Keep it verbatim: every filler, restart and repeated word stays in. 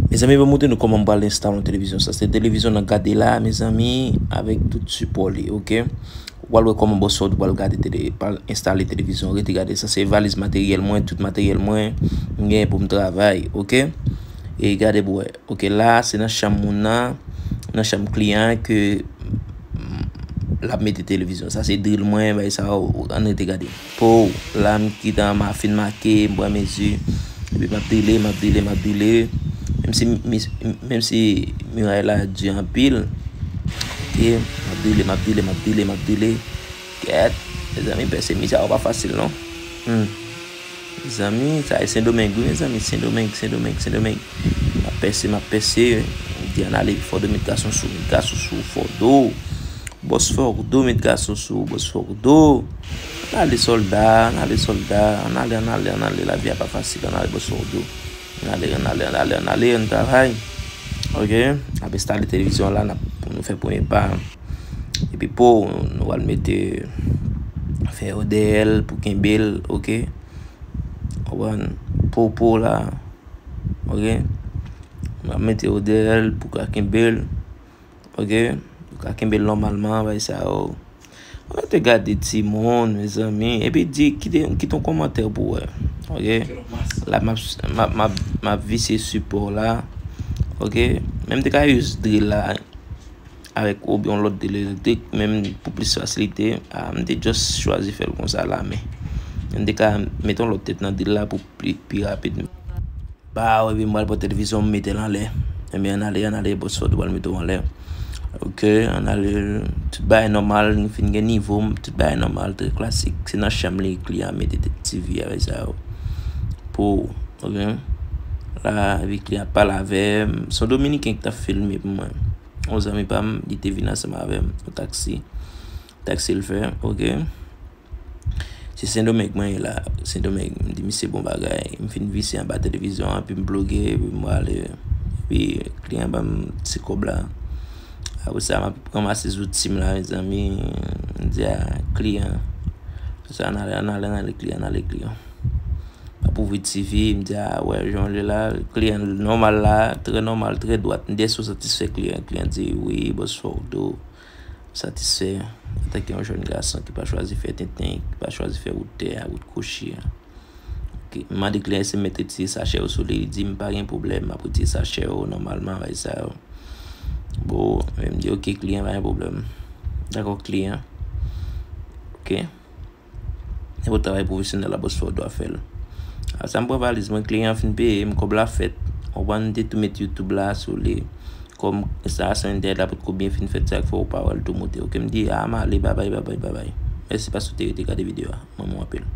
Mezanmi, pou montre nou kòman m pral enstale yon televizyon. Sa se televizyon n ap gade la, mezanmi, avèk tout sipò li, oke? W al wè kòman Boss Fordo pral gade tele, pral enstale televizyon. Rete gade, sa se valiz materyèl mwen, tout materyèl mwen, m gen pou m travay, oke? E gade pou wè. Oke, la, se nan chanm moun nan, nan chanm kliyan ke l ap mete televizyon. Sa se dril mwen, bay sa, ann rete gade. Po, la, m kite an, m fin make, m pran mezi. Epi m ap drile, m ap drile, m ap drile. Menm si, menm si miray la di anpil. Oke, m ap drile, m ap drile, m ap drile, m ap drile. Kèt, mezanmi, pèse mi sa yo pa fasil, non. Hmm. Mezanmi, sa e Sendomeng, wi, mezanmi. Sendomeng, Sendomeng, Sendomeng. M ap pèse, m ap pèse. M di ann ale, Fordo met gason sou, met gason sou, Fordo. Boss Fordo, met gason sou, Boss Fordo. Ann ale sòlda, ann ale sòlda, ann ale, ann ale, ann ale, lavi a pa fasil, ann ale Boss Fordo. Ann ale, ann ale, ann ale, ann ale, ann travay. Oke, n ap enstale televizyon la, n ap, pou nou fè premye pa. Epi po, nou al mete fè yo dèyè l pou kenbe l, oke? Konprann? Po, po la, oke? Nou al mete yo dèyè l pou ka kenbe l, oke? Pou ka kenbe l nòmalman, bay sa yo. Mwen te gade timoun, mezanmi. Epi di, kite, kite yon kòmantè pou wè, oke? La, m ap, m ap, m ap, m ap visye sipò la, oke? Men m te ka use dril la avèk oubyen yon lòt dril elektrik, men pou plis fasilite, a, m te just chwazi fè l konsa la, men m te ka mete yon lòt tèt nan dril la pou pli, pi rapid. Ba, epi m pral pran televizyon, m mete l anlè. Ebyen, ann ale, ann ale, Boss Fordo pral mete w anlè. Oke, ann ale, tout bagay nòmal, m fin gen nivo m, tout bagay nòmal, trè klasik. Se nan chanm li, kliyan mete T V avèk sa yo. Po, oke. La, epi kliyan ap pale avè m. Se yon Dominiken ki t ap filme pou mwen. Yon zanmi pa m, li te vin ansanm avè m, yon taksi. Taksi l fè, oke. Se Sendomeng mwen ye la. Sendomeng, m di misye bon bagay. M fin visye anba televizyon an, epi m ploge, epi m prale. Epi kliyan ban m ti kòb la. Apre sa, m ap ranmase zouti m la, mezanmi. M di a kliyan. Apre sa, ann ale, ann ale, ann ale kliyan, ann ale kliyan. M ap ouvri T V, m di a, wè, jan l ye la, kliyan nòmal la, trè nòmal, trè dwat. M di èske w satisfè kliyan? Kliyan di, wi, Boss Fordo. Satisfè antanke yon jèn gason ki pa chwazi fè tenten, ki pa chwazi fè wout tè a, wout kwochi a. Oke, m mande kliyan si m mèt retire sachè yo sou li, li di m pa gen pwoblèm, m ap retire sachè yo nòmalman, bagay sa yo. Bon, men m di, oke, kliyan, pa gen pwoblèm. Dakò, kliyan. Oke. Nenpòt travay pwofesyonèl la, Boss Fordo ap fè l. Apre sa, m pran valiz mwen, kliyan an fin peye m, kòb la fèt. Ou konprann, m te tou met YouTube la sou li. Kòm enstalasyon entènèt la potko byen fin fèt, sa k fè ou pa wè l tou moute. Oke, m di, a, m ale, babay, babay, babay. Mèsi paske w te rete gade videyo a. M renmen w anpil.